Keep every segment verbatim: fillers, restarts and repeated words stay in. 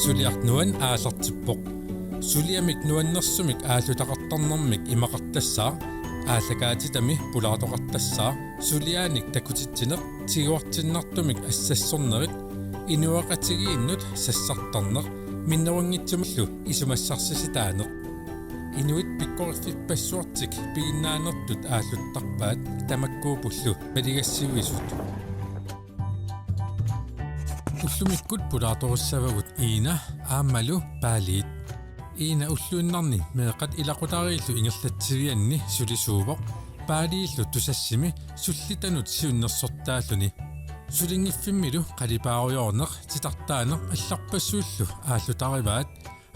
Suliaq nuanneq aallartippoq. Suliamik nuannersumik aallutaqartarnermik imaqartassaaq, aallakaatitami pulaartoqartassaaq, suliaanik takutitsineq, tiguartinnartumik assassornerit, inuiaqatigiinnut sassartarneq, minnerunngitsumillu isumassarsisitaaneq. Inuit pikkoriffippassuartik piginnaanertut aalluttarpaat tamakkuupullu maligassiuisut. Ullumikkut pulaartorissavagut Ina aammalu Paaliit. Ina ulluinnarni meeqqat ilaqutariillu ingerlatsivianni sulisuuvoq, Paaliillu Tusassimi sullitanut siunnersortaalluni. Sulinngiffimmilu qalipaarujoorneq, titartaaneq allarpassuillu aallutarivaat,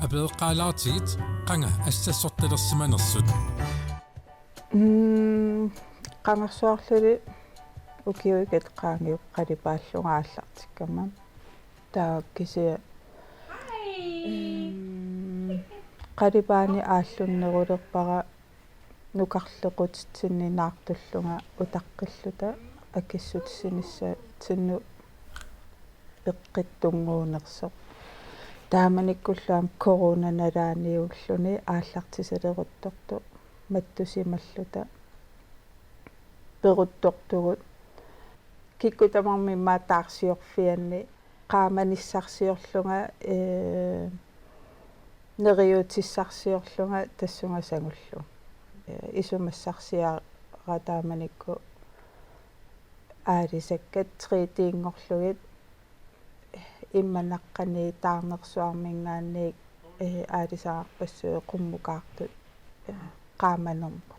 apereqqaalaartigit qanga assassortalersimanersut. Mm, qangarsuarluli ukiut ikat qaangiupput qalipaallunga aallartikkama. Taava kisianni, mm, qalipaaneq aallunnerulerpara nukarlequtitsinni naartullunga utaqqilluta akissutissinissatsinnut peqqittunnguunersoq. Taamanikkullu aamma corona nalaaniulluni aallartisaleruttortoq mattusimalluta peruttortugut. Kikkut tamarmik immaqa taarsiorfianni qaamanissarsiorlunga, ee, neriuutissarsiorlunga tassunga sangullugu. Ee, isumassarsiara taamanikkut aalisakkat tre D-nngorlugit, immap naqqani taarnersuarminngaanniit, ee, aalisarpassuit qummukaartut, ee, qaamanermut.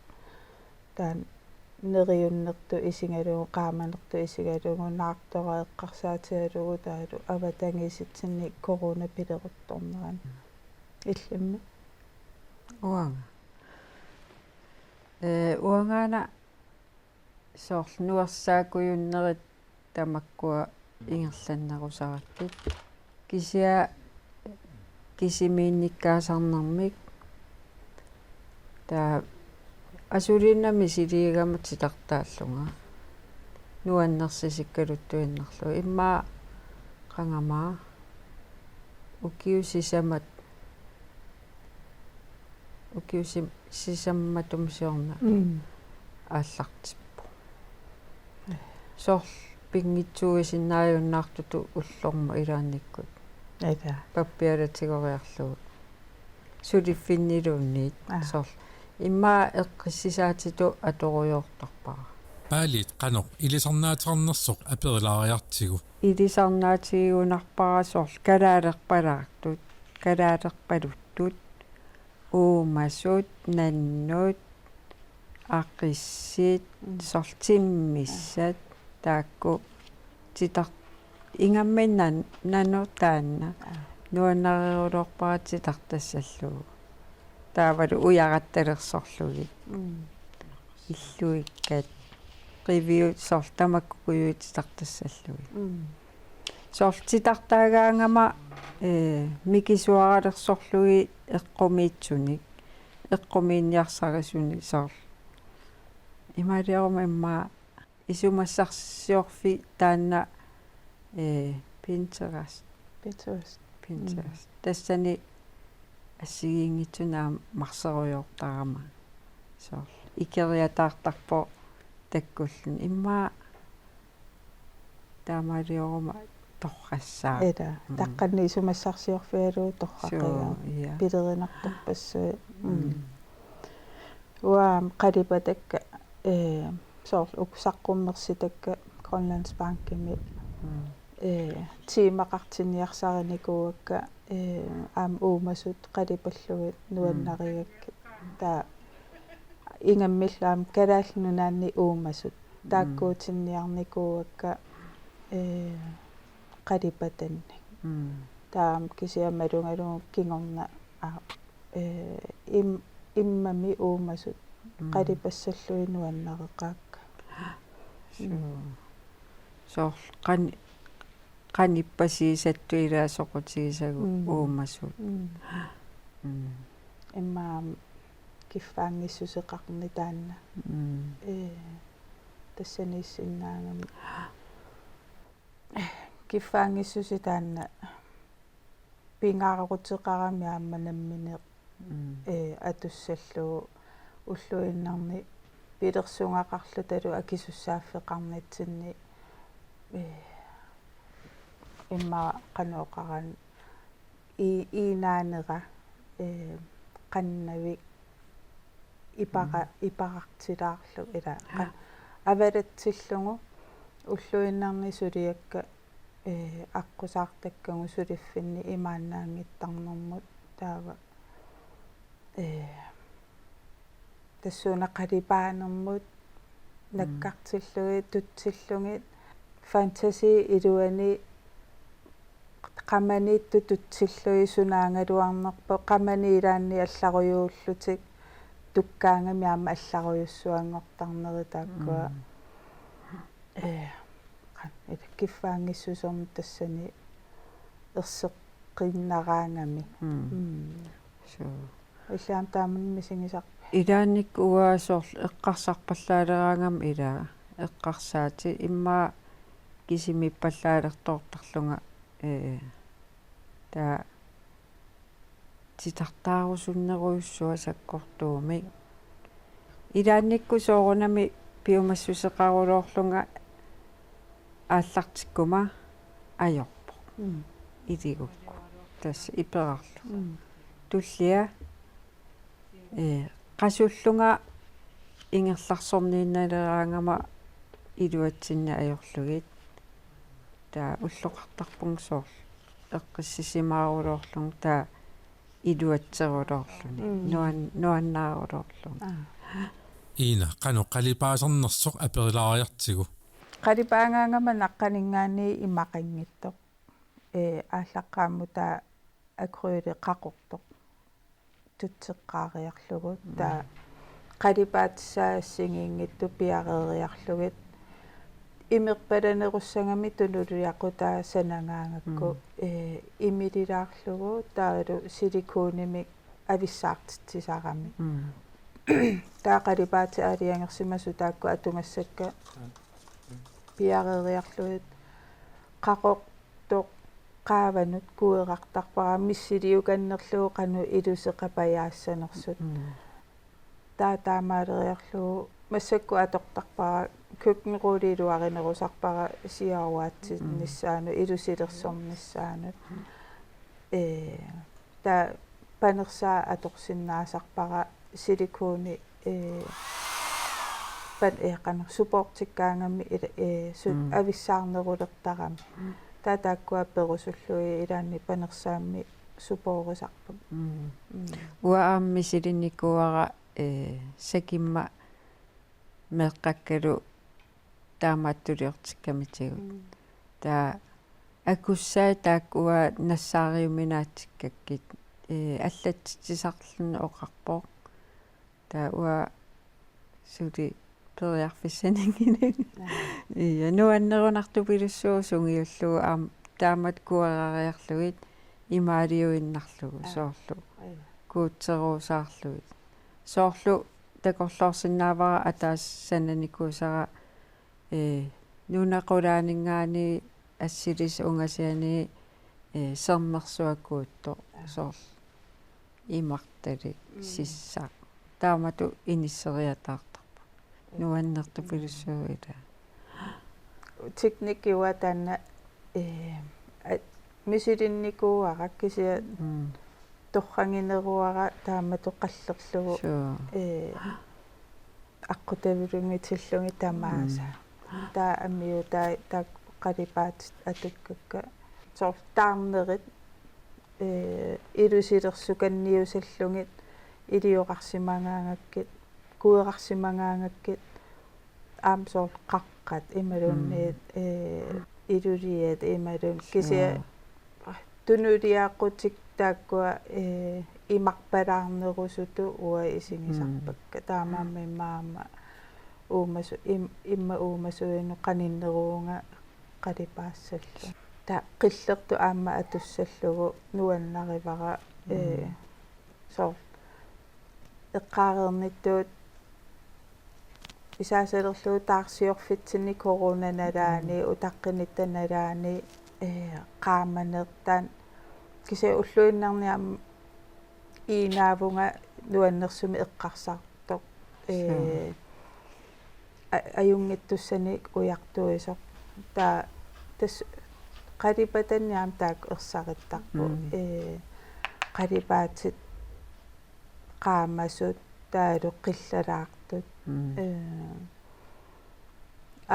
Taanna neriunnertut isigalugu, qaamanertut isigalugu, naartoq eqqarsaatigalugu taavalu avatangiisitsinni corona pileruttornerani. Illimmi? Uanga. Ee, uangaana soorlu nuersaakujunnerit tamakkua ingerlannerusarakkit. Kisianni kisimiinnikkaasarnermik. Taava asuliinnaq misiliigama titartaallunga. Nuannersisikkaluttuinnarlugu. Immaqa qangami ukiut sisamat, ukiut sim-, sisamatut siorna Mm. aallartippoq. Soorlu pinngitsuuisinnaajunnaartutut ullormut ilaannikkut. Ila. Pappialatigoriarlugu. Suliffinniluunniit. Aa. Soorlu. Immaqa eqqissisaatitut atorujoortarpara. Paaliit qanoq ilisarnaateqarnersoq aperlaariartigu. Ilisarnaatigigunarpara soorlu kalaalerpalaartut, kalaalerpaluttut, uumasut, nannut, aqissit, Mm. soorlu timmissat, taakku titar-, ingammik nan-, nanoq taanna. Aa. Nuannareerulorpara titartassallugu. Taavalu ujarattalersorlugit. Mm. Illuikkat. Qiviut soorlu tamakkukujuit titartassallugit. Mm. Soorlu titartaagaangama, ee, mikisuaralersorlugit eqqumiitsunik, eqqumiinniarsarisunik soorlu. Imaalioruma immaqa isumassarsiorfik taanna, ee, Pinterest. Pinterest. Pinterest. Mm. Tassani assigiinngitsunik aamma marserujoortarama. Soorlu. Ikeriataartarpoq takkulluni. Immaqa taamaalioruma torrassaaq. Ila, Mm. taqqanni isumassarsiorfigalugu torraqigaa. Suu, ja. Pilerinartorpassuit. Mm. Mm. Uanga qalipatakka, ee, soorlu uku saqqummersitakka Grønlandsbankimi, Mm. ee, tiimaqartinniarsarinikuuakka, ee, aamma uumasut qalipallugit nuannarigakkit. Taava ingammillu aamma Kalaallit Nunaanni uumasut. Mm. Taakkuutinniarnikuuakka, ee, qalipatannik. Mm. Taava aamma kisianni malugalugu kingorna, aa, ee, im-, immami uumasut Mm. qalipassallugit nuannareqaakka. Suu. Mm. Soorlu qan-, qanippasiisattut ilaa soqutigisagut Mm. uumasut. Mm. Mm. Immaqa aamma kiffaanngissuseqarneq taanna. Mm. Ee, tassaniissinnaagami. Kiffaanngissuseq taanna pingaaruteqarami aamma nammineq Mm. Ee, atussallugu ulluinnarni pilersugaqarlutalu akisussaaffeqarnitsinni, ee, immaqa qanoq oqarani i-, iinaanera, ee, qannavik ipara-, Mm. iparartilaarlugu ila qa-, avalatsillugu ulluinnarni suliakka ee, aqqusaartakkagut suliffinni imaannaanngittarnermut taava, ee, tassuuna qalipaanermut Mm. nakkartillugit, tutsillugit, fantasi iluani qamaniittut tutsillugit sunaagaluarnerpoq, qamani ilaanni allarujuullutik tukkaangami aamma allarujussuanngortarneri taakkua. Mm. Ee, qa-, ila kiffaanngissusermik tassani erseqqinnaraangami. Mm. Mm. Suu. Illit aamma taamani misigisarpit? Ilaannikkut uanga soorlu eqqarsarpallaaleraangama ila eqqarsaatit immaqa kisimiippallaalertoortarlunga, ee, taava titartaarusunnerujussuaq sakkortuumik. Ilaannikkut soorunami piumassuseqaruloorlunga aallartikkuma ajorpoq. Mm. Iligukku. Tassa iperarlugu. Mm. Tullia, ee, qasullunga ingerlarsorniinnaleraangama iluatsinneq ajorlugit. Taava ulloqartarpunga soorlu eqqissisimaarulorlunga taava iluatseruloorluni. Mm. Nuan-, nuannaarulorlunga. Aa. Iina, qanoq qalipaasarnersoq aperilaariartigu? Qalipaagaangama naqqaninngaanniit imaqanngitsoq. Ee, aallaqqaammut taava akryli qaqortoq tutseqqaariarlugu. Mm. Taava qalipaatissaat assigiinngitsut piareeriarlugit. Imerpalanerussagami tunuliaqutaa sanagaangakku, Mm. ee, imililaarlugu taavalu silikonimik avissaartitsisarami. Mm. Taava qalipaatit aalajangersimasut taakku atugassakka piareeriarlugit qaqortoq qaavanut kuerartarpara missiliukannerlugu qanoq iluseqapajaassanersut. Mm. Taava taamaaleriarlugu massakkut atortarpara, køkkenrulle iluarinerusarpara siaruaatsinnissaanut, ilusilersornissaanut. Ee, taava panersaat atorsinnaasarpara silikoni, ee, pan-, ee, qanoq supportikkaangami ila-, ee, su-, Mm. avissaarnerulertarami. Mm. Taava taakkua perusullugit ilaanni panersaammi supportisarput. Mm. Mm. Uanga aamma misilinnikuuara, ee, sakimma meeqqakkalu taamaattuliortikkamitigut. Mm. Taava akussai taakkua nassaariuminaatsikkakkit, ee, allatsitsisarluni oqarpoq. Taava uanga suli periarfissaninngilanga. Aa. Ia, nuannerunartupilussuuvoq sungiullugu aamma taamatut kuerariarlugit imaaliuinnarlugu. Aa. Soorlu. Aa. Kuutseruusaarlugit. Soorlu takorloorsinnaavara ataaseq sananikuusara, ee, nunaqulaaninngaanniit assilisut ungasianiit, ee, sermersuakuuttoq. Aa. Soorlu imartalik, Mm. sissaq. Taamatut inisseriataartarput. Mm. Nuannertupilussuuvoq ila. Teknikki uanga taanna, ee, a-, misilinnikuuara kisianni Mm. torragineruara taamatut qallerlugu, Suu. ee, aqqutavilunngitillugu tamaasa. Mm. Taava ammiutai taakku qalipaatit atukkakka. Soorlu taarnerit, ee, ilusilersukanniusallugit iliorarsimagaangakkit, kuerarsimagaangakkit, aamma soorlu qaqqat imaluunniit, Mm. ee, iluliat imaluunniit. Kisianni Suu. tunuliaqutik taakkua, ee, imarpalaarnerusutut uanga isigisarpakka. Mm. Taamaammat immaqa aamma uumasu-, im-, immaqa uumasuinut qaninneruuvunga qalipaassallugu. Taava qillertut aamma atussallugu nuannarivara, Mm. ee, soorlu eqqaareernittut isaasalerlugu taarsiorfitsinni corona nalaani, Mm. utaqqinitta nalaani, ee, qaamanertaan Kisianni ulluinnarni aamma iinaavunga nuannersumik eqqarsartoq. Ee, a-, ajunngitsussanik ujartuisoq. Taava tassa qalipatanni aamma taakku ersarittarput. Mm. Ee, qalipaatit, qaamasut, taavalu qillalaartut. Mm. Ee,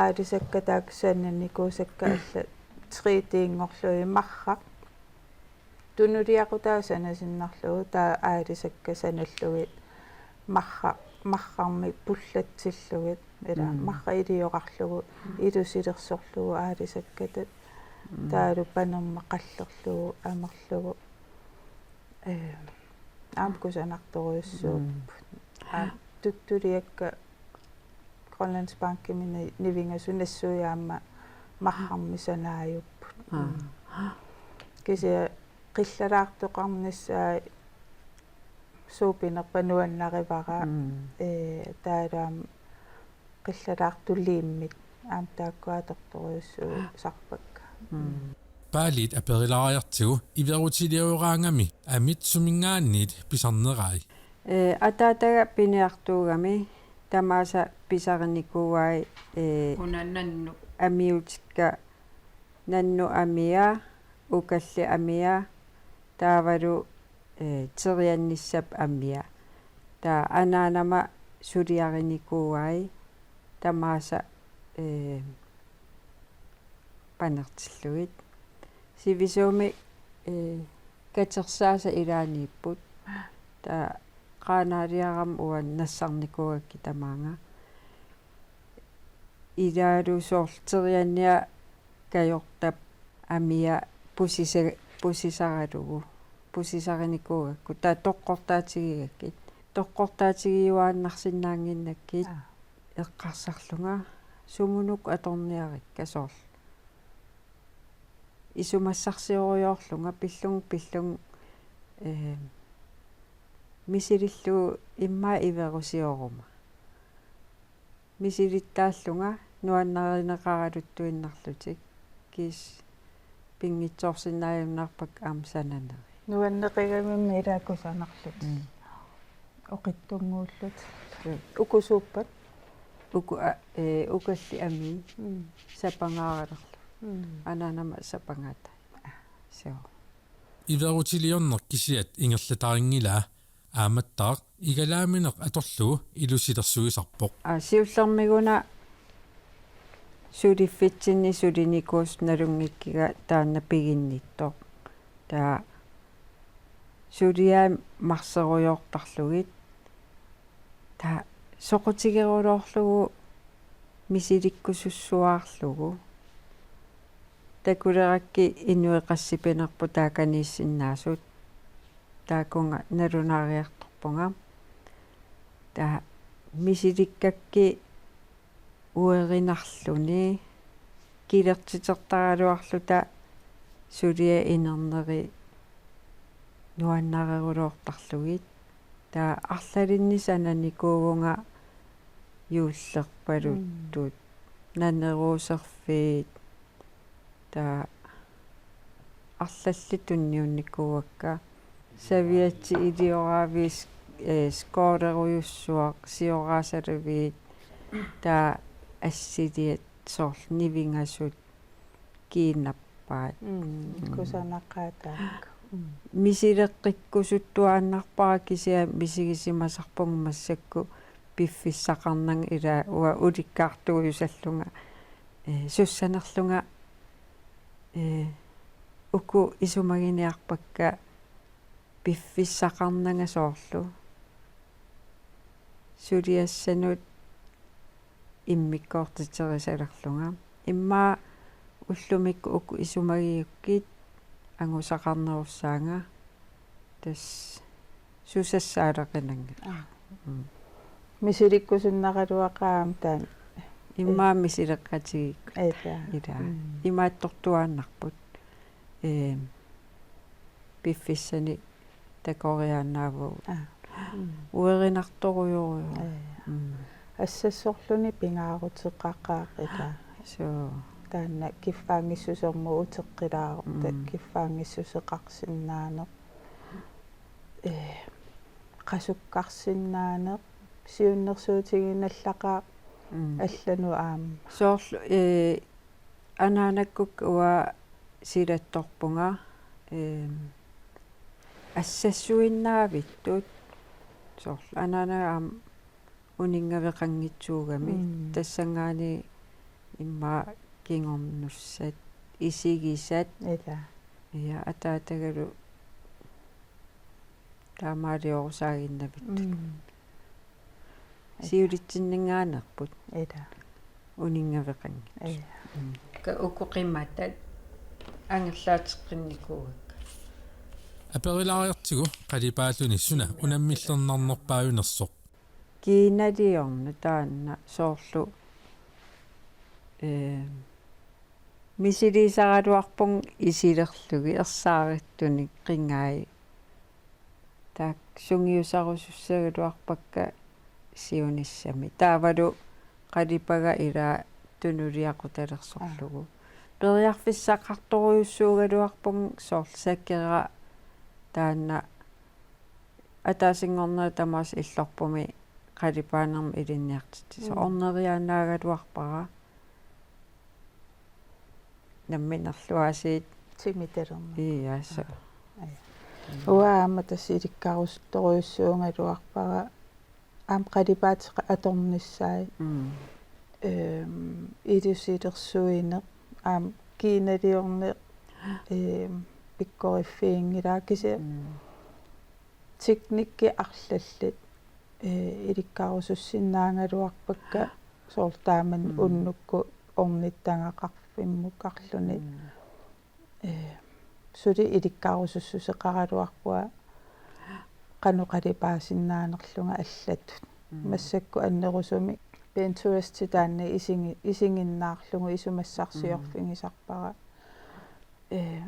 aalisakkat taakku sananikuusakka allat tre D-nngorlugit marraq. Tunuliaqutaa sanasinnarlugu taava aalisakkat sanallugit marra-, marrarmik pullatsillugit, ila Mm. marraq iliorarlugu ilusilersorlugu aalisakkat Mm. taavalu panermat qallerlugu amerlugu. Ee, aamma kusanartorujussuupput. Mm. Aa, tuttuliakka Grønlandsbankimi ni-, nivingasut nassuiaamma marrarmik sanaajupput. Aa. Mm. Kisianni qillalaartoqarnissaa suupinerpa nuannarivara, Mm. ee, taavalu aamma qillalaartut liimit aamma taakku atortorujussuusarpakka. Mm. Paalit aperilaariartigu iverutilioreraangami amit suminngaanniit pisarnerai. Ee, ataataga piniartuugami tamaasa pisarinikuuai, ee, una nannu. Amiutikka nannu amia, ukalli amia, taavalu, ee, teriannissap amia. Taava anaanama suliarinikuuai tamaasa, ee, panertillugit. Sivisuumik, ee, katersaasa ilaaniipput. Taava Qaanaaliarama uanga nassarnikuugakkit tamaanga. Ilaalu soorlu terianniaq kajortap amia pusisa-, pusisaralugu, pusisarinikuugakku, taava toqqortaatigigakkit. Toqqortaatigiuaannarsinnaannginnakkit Aa. eqqarsarlunga, sumut uku atorniarikka soorlu. Isumassarsiorujoorlunga pillunga, pillunga, ee, misilillugu immaqa iverusioruma. Misilittaallunga nuannarineqaraluttuinnarlutik, kiisa pinngitsoorsinnaajunnaarpakka aamma sananeri. Nuanneqigamimmik ilaa kusanarlutik. Mm. Oqitsunnguullutik. Mm. Uku suuppat? Uku a-, ee, ukalli amii. Mm. Sapangaaralerlugit. Mm. Anaanama sapangaatai. Suu. Iverutiliorneq kisiat ingerlatarinngilaa, aammattaaq igalaamineq atorlugu ilusilersuisarpoq. Aa, siullermik una suliffitsinni sulinikuusut nalunngikkiga taanna piginnittoq. Taava suliai marserujoortarlugit. Taava soqutigeruloorlugu misilikkusussuaarlugu. Takulerakkit inuit qassipinerput taakaniissinnaasut. Taakunga nalunaariartorpunga. Taava misilikkakkit uerinarluni kilertitertaraluarluta suliat inerneri nuannareruloortarlugit. Taava arlalinnik sananikuuvunga juullerpaluttut, Mm. naneruuserfiit, taava arlallit tunniunnikuuakka. Servietti ilioraavik, ee, skålerujussuaq, sioraasaluviit, taava assiliat soorlu nivingasut kiinnappaat. Mm, Mm. kusanaqaataakka. Mm. Misileqqikkusuttuaannarpara kisianni misigisimasarpunga massakkut piffissaqarnanga ilaa uanga ulikkaartuujusallunga, ee, sussanerlunga, ee, uku isumaginiarpakka piffissaqarnanga soorlu suliassanut immikkoortitserisalerlunga. Immaqa ullumikkut uku isumagigukkit angusaqarnerussaanga. Tassa susassaaleqinanga. Aa. Mm. Misilikkusunnaraluaqaaq aamma taanna. Immaqa misileqqatigikkit. Ilaa. Ilaa. Mm. Imaattortuaannarput. Ee, piffissani takoriaannaavugut. Aa. Mm. Uerinartorujorujuk. Ee. Mm. Assassorluni pingaaruteqaqaaq ilaa. Suu. Taanna kiffaanngissusermut uteqqilaarta, mm, kiffaanngissuseqarsinnaaneq. Ee, qasukkarsinnaaneq, siunnersuutigiinnarlaqaaq, mm, allanut aamma. Soorlu, ee, anaanakkut uanga silattorpunga, ee, assassuinnaavittut, soorlu anaanaga aamma uninngaveqanngitsuugami, mm, tassanngaanniit immaqa kingornussat, isigisat. Ila. Ja, ataatagalu taamaaliorusaaginnavittut. Mm. Siulitsinninngaanneerput. Ila. Uninngaveqanngitsut. Ila. Mm. Ka uku qimatat angerlaateqqinnikuuakka. Aperilaariartigu qalipaalluni suna unammillernarnerpaajunersoq. Kiinaliorneq taanna soorlu, ee, misiliisaraluarpunga isilerlugit ersaarittunik qingai. Taakku sungiusarusussagaluarpakka siunissami. Taavalu qalipaga ila tunuliaqutalersorlugu. Aa. Periarfissaqartorujussuugaluarpunga soorlu sakera taanna ataasinngornerit tamaasa illorpumi qalipaanermut ilinniartitsisoq. Mm. Orneriaannaagaluarpara. Namminerluaasiit. Timitalermat. Iiaasa. Aa. Aja. Mm. Uanga aamma tassa ilikkarusuttorujussuugaluarpara. Aamma qalipaatit atornissaat. Mm. Ehm, ilusilersuineq. Aamma kiinaliorneq. Ehm, pikkoriffiginngilaa kisianni. Mm. Teknikki arlallit, ee, ilikkarusussinnaagaluarpakka soorlu taamani, mm, unnukkut ornittagaqarfimmukarluni. Mm. Ee, suli ilikkarusussuseqaraluarpunga qanoq qalipaasinnaanerlunga allatut. Mm. Massakkut annerusumik Pinteresti taanna isingi-, isiginnaarlugu isumassarsiorfigisarpara. Mm. Ee,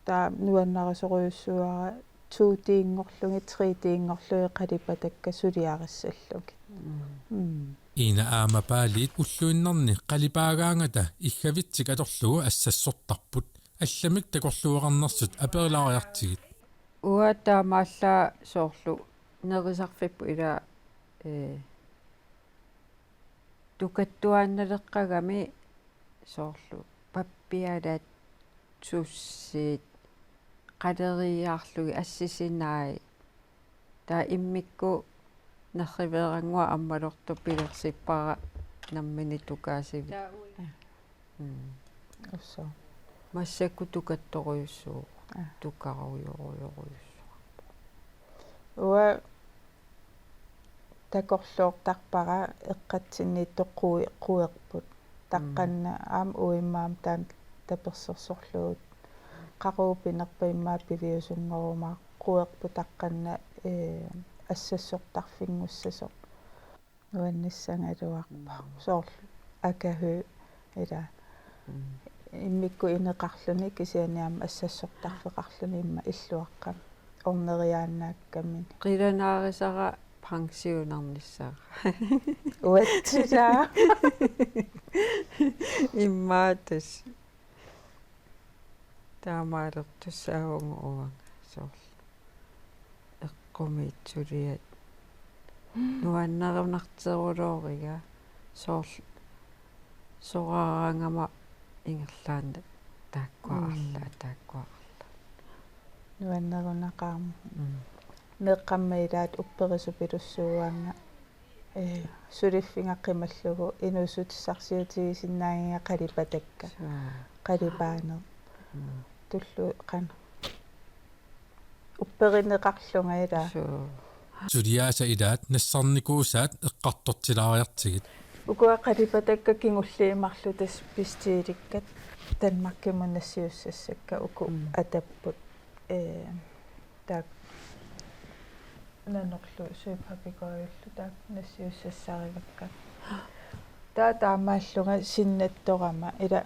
Taava nuannarisorujussuuara to D-nngorlugit, tre D-nngorlugit qalipatakka suliarissallugit. Mm. Mm. Ina aamma Paaliit ulluinnarni qalipaagaangata iggavitsik atorlugu assassortarput. Allamik takorluueqarnersut aperilaariartigit. Uanga taamaallaat soorlu nerisarfipput ila, ee, tukattuaannaleqqagami soorlu pappialat, sussit, qaleriiaarlugit assisinnai. Taava immikkut nerriveerannguaq ammalortoq pilersippara nammineq tukaasivik. Taava ui. Mm. Usso. Massakkut tukattorujussuuvoq. Aa. Tukarujorujorujussuaq. Uanga takorloortarpara eqqatsinniittoq qui-, quipput. Mm. Taqqanna aamma uimmaam taanna tapersersorlugu. Qaqugu pinerpoq immaqa piviusunngorumaarpoq quipput taqqanna, ee, assassortarfinngussasoq. Nuannissagaluarpoq. Mm. Soorlu akahuit ila. Mm. Immikkut ineqarluni kisianni aamma assassortarfeqarluni immaqa illuaqqamik. Orneriaannaakkamini. Qilanaarisara pensionernissara. Uatsila. Immaqa tassa. Taamaalertussaavunga uanga soorlu. Eqqumiitsuliat. Nuannerunarteruloriga soorlu soraarangama ingerlaannaq taakkua, mm, arlaat, taakkua arlaat. Nuannerunaqaaq. Mm. Meeqqamma ilaat upperisupilussuuaannga, ee, suliffiga qimallugu inuussutissarsiutigisinnaagiga qalipatakka. Suu. Qalipaaneq. Mm. Tullu qanoq. Upperineqarlunga ila. Suu. Suliaasa ilaat nassarnikuusaat eqqartortilaariartigit. Ukua qalipatakka kingulliit marluk tassa bestilikkat Danmarkimut nassiussassakka uku, mm, atapput. Ee, taakku nanorlu søpapegøjeullu taakku nassiussassarivakka. Taava taamaallunga sinnattorama ila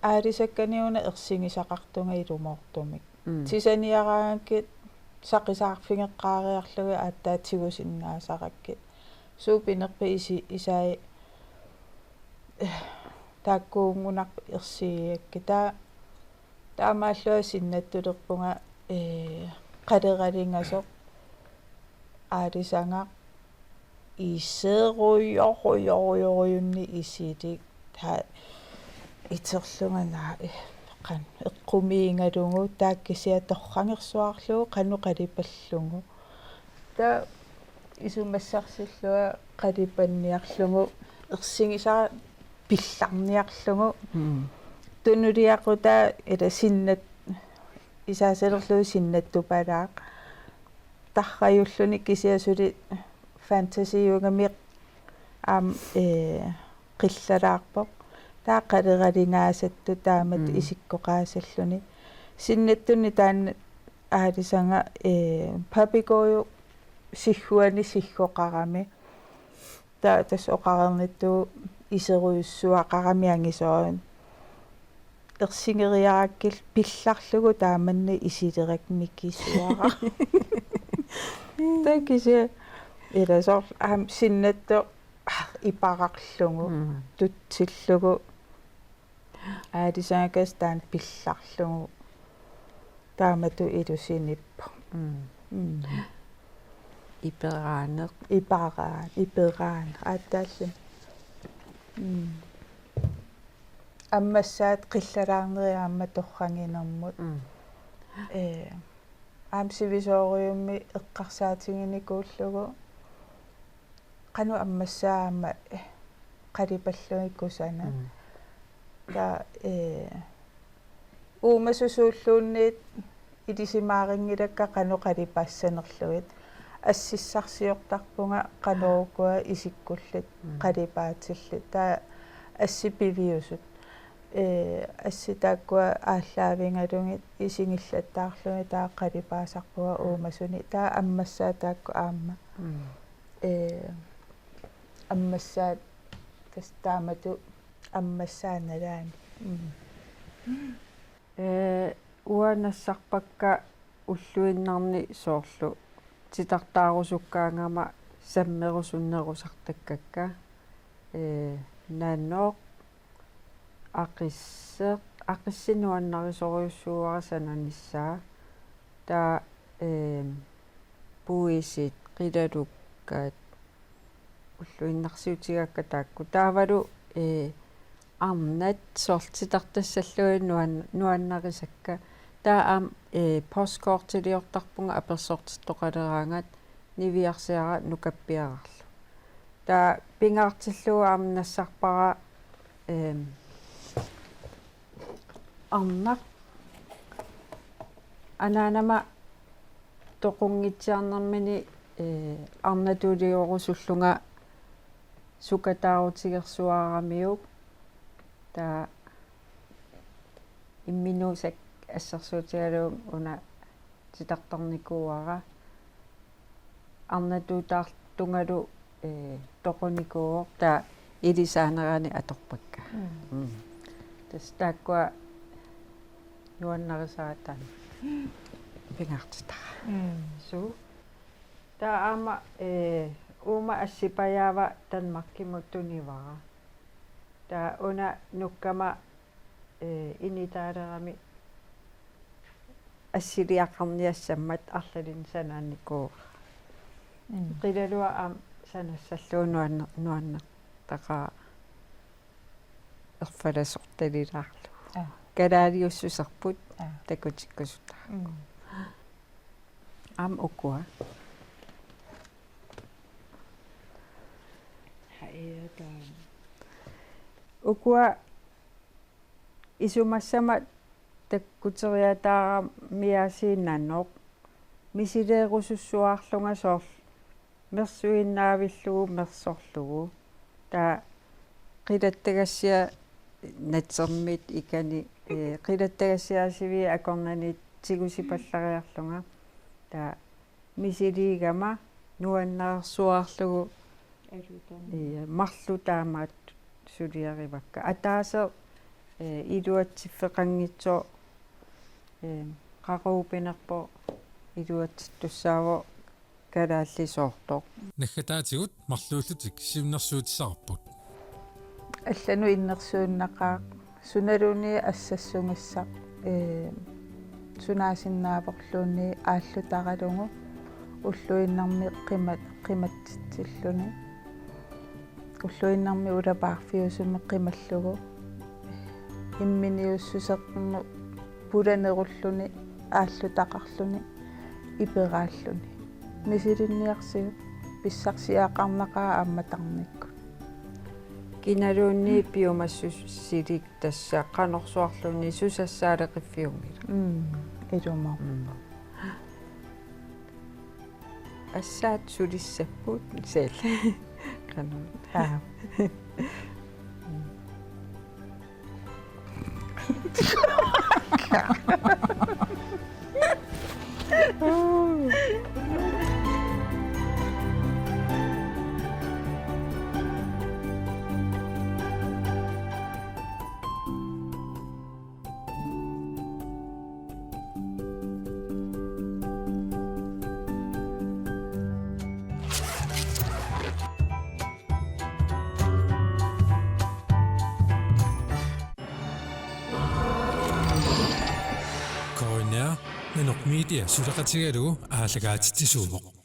aalisakkanni una ersigisaqartunga ilumoortumik. Mm. Tisaniaraangakkit saqisaarfigeqqaariarlugit aatsaat tigusinnaasarakkit. Suut pinerpit isi-, isai, eh, taakkuunngunaqqat ersigigakkit. Taa-, taamaallunga sinnattulerpunga, ee, qaleralingasoq aalisagaq iserujorujorujunnik isilik, taa iterlunga naa, ee, qanoq eqqumiigalugu, taa kisianni torragersuarlugu qanoq qalipallugu. Taa isumassarsillunga qalipanniarlugu, ersigisara pillarniarlugu. Mm. Tunuliaqutaa ila sinnat-, isaasalerlugu sinnattupalaaq. Tarrajulluni kisianni suli fantasiugami aamma, ee, qillalaarpoq. Taa qaleralingaasattut taamatut Mm. isikkoqaasalluni. Sinnattunni taanna aalisagaq, ee, papegøje sigguani siggoqarami. Taa tassa oqareernittut iserujussuaqarami angisooraanni. Ersigeriarakkillu pillarlugu taamannak isilerakku mikisuara. Taa kisianni ila soorlu aamma sinnattoq, aa, ipararlugu, Mm. tutsillugu. Aalisagakasiit taanna pillarlugu taamatut ilusinippoq. Mm. Mm. Iperaaneq. Iperaan-, iperaaneq. Aatsaalluni. Mm. Ammassaat qillalaarneri aamma torraginermut. Mm. Ee, aamma sivisoorujummik eqqarsaatiginikuullugu. Qanoq ammassaat aamma, eh, qalipallugit kusanaq. Mm. Taa, eh, uumasut suulluunniit ilisimaarinngilakkit qanoq qalipaassanerlugit. Assissarsiortarpunga qanoq ukua isikkullit Mm. qalipaatillit. Taa assit piviusut. Eh, assit taakkua aallaavigalugit isigillattaarlugit taa qalipaasarpunga uumasunik. Taa ammassaat taakku aamma. Mm. Ee, ammassaat tassa taamatut ammassaat nalaani. Mm. Ee, uanga nassarpakka ulluinnarni soorlu titartaarusukkaangama sammerusunnerusartakkakka. Ee, nanoq aqisseq, aqisseq nuannarisorujussuuara sananissaa. Taa, eem, puisit, qilalukkat, ulluinnarsiutigakka taakku. Taavalu, ee, arnat soorlu titartassallugit nuan-, nuannarisakka. Taa aamma, ee, postkortiliortarpunga apersortittoqaleraangat niviarsiara nukappiararlu. Taa pingaartillugu aamma nassarpara, eem, arnaq anaanama toqunngitsiarnermini, ee, arnatuuliorusullunga sukataarutigersuaramiuk. Taa imminuusakka assersuutigalugu una titartarnikuuara. Arnatuutaartungalu, ee, toqunikuuvoq, taa ilisaanerani atorpakka. Mm. Mm. Tassa taakkua nuannarisaratta pingaartitara. Mm. Suu. Taa aamma, ee, uuma assipajaava Danmarkimut tunivara. Taa una nukkama, ee, initaalerami assiliaqarniassammat arlalinnik sanaanikuuara. Mm. Qilalua aamma sanassallugu nuanne-, nuannertaqaaq erfalasortalilaarlugu. Aa. Kalaaliussuserput Aa. takutikkusutara. Mm. Aamma ukua. Haia taa. Ukua isumassama takkuteriataaramiaasiinnanoq misileerusussuarlunga soorlu mersuinnaavillugu mersorlugu. Taa qilattagassiaq natsermit ikani, ee, qilattagassiaasiviit akornanni tigusipallariarlunga. Taa misiliigama nuannaarsuarlugu. Alutorn. Ii, marluk taamaattut suliarivakka. Ataaseq, ee, iluatsiffeqanngitsoq, ee, qaqugu pinerpoq iluatsittussaavoq kalaallisoortoq. Naggataatigut marluullutik siunnersuutissavarput. Allanut innersuunnaqaaq, sunaluunniit assassumissaq, ee, sunaasinnaavorluunniit aallutaralugu ulluinnarni qima-, qimatsitsilluni. Ulluinnarni ulapaarfiusumik qimallugu. Imminiussusermut pulanerulluni aallutaqarluni iperaalluni. Misilinniarsiuk pissarsiaqarnaqaaq aamma tarnikkut. Kinaluunniit piumassusilik tassa qanorsuarluunniit susassaaleqiffiunngilaq. Mm, ilumoorpoq. Mm. Assaat sulissapput sel. Qanoq. Aa. K N R, Nanoq Media suleqatigalugu aallakaatitsisuuvoq.